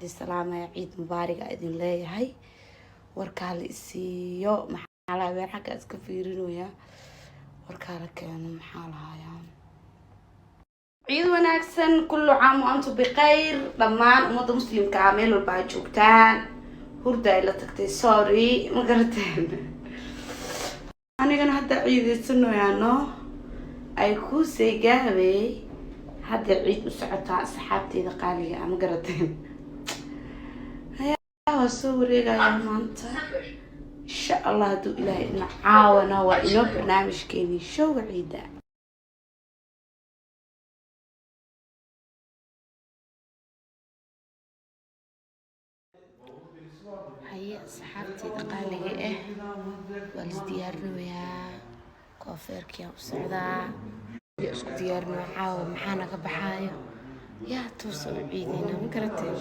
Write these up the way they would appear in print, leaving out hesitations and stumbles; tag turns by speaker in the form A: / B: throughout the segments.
A: Salaamaya, ciid mubaariga idin leeyahay. Warkaa la isiiyo, maxaa lahaa? Weer xagga iska fiirinaya, warkaa la keeno, maxaa lahayaa? Ciid wanaagsan, kullu caam wa antum bikhayr, dhammaan ummadda muslimka ah meel walba aad joogtaan. Hurda ay la tagtay, sorry, ma garateen? Anigana hadda ciideysanayaano ay kuusay gaabey, hadda ciid u socotaa asxaabteyda qaaliga ah, ma garateen? Waa soo wareegayaa maanta, insha Allah, hadduu Ilaahay ina caawana. Waa inoo barnaamijkeeni showga ciidda. Haye, asxaabteyda qaaliga ah, waa lis diyaarinayaa, koofeerkiyaa u socdaa, isku diyaarinaya. Caawa maxaa naga baxaayo? Yaa toosa u ciideyna, ma garateen?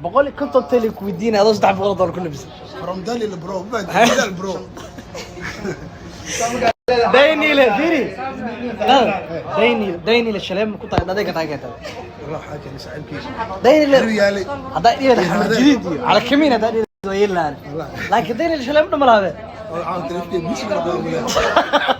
B: 150 tele ku weydiinaya adoo $300 ku labisa.
C: From Dalil, bro. Dalil, bro.
B: Daynile firi, Daynile, Daynile shaleem ku tahay dhadayga taageerta.
C: والله حاجة أنا صاحبكيس.
B: Daynile
C: yaalay.
B: Haddaa dhihi xamar jadiid iyo cala kamiin haddaa dhihi waa yeelaan, laakiin Daynile shaleem dhamalaabe.
C: عاود تلفكي بيش ولا